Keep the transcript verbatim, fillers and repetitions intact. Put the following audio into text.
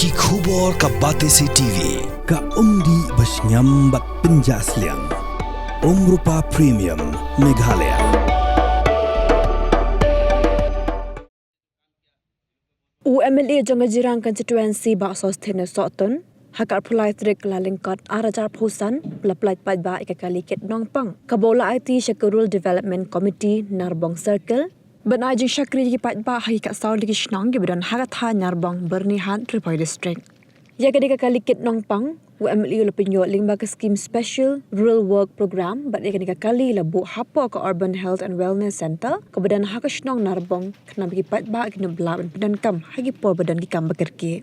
Ki khubor ka Batesi T V, ka umdih bashngiam bad pynjah sliang. Umrupa Premium, Meghalaya. U M L A jong ka Jirang Constituency, Bah Sosthenes Sohtun, ha ka arphew lai tarik Kyllalyngkot ar hajar arphew san, u la pyllait paidbah ïa ka kali kit nongpang kaba u la aiti sha ka Rural Development Committee, Narbong Circle, ban ai jingshakri ïa ki paidbah ha ki katto katne ki shnong kiba don ha ka thaiñ Narbong, Byrnihat, Ri Bhoi District. Ïa kane ka kali kit nongpang, u M L A u la pynïoh lyngba ka skhim Special Rural Work Programme, bad ïa kane ka kali la buh hapoh ka Urban Health and Wellness Centre kaba don ha ka shnong Narbong, khnang ba ki paidbah kin ïoh blah ban pyndonkam ha ki por ba don ki kam ba kyrkieh.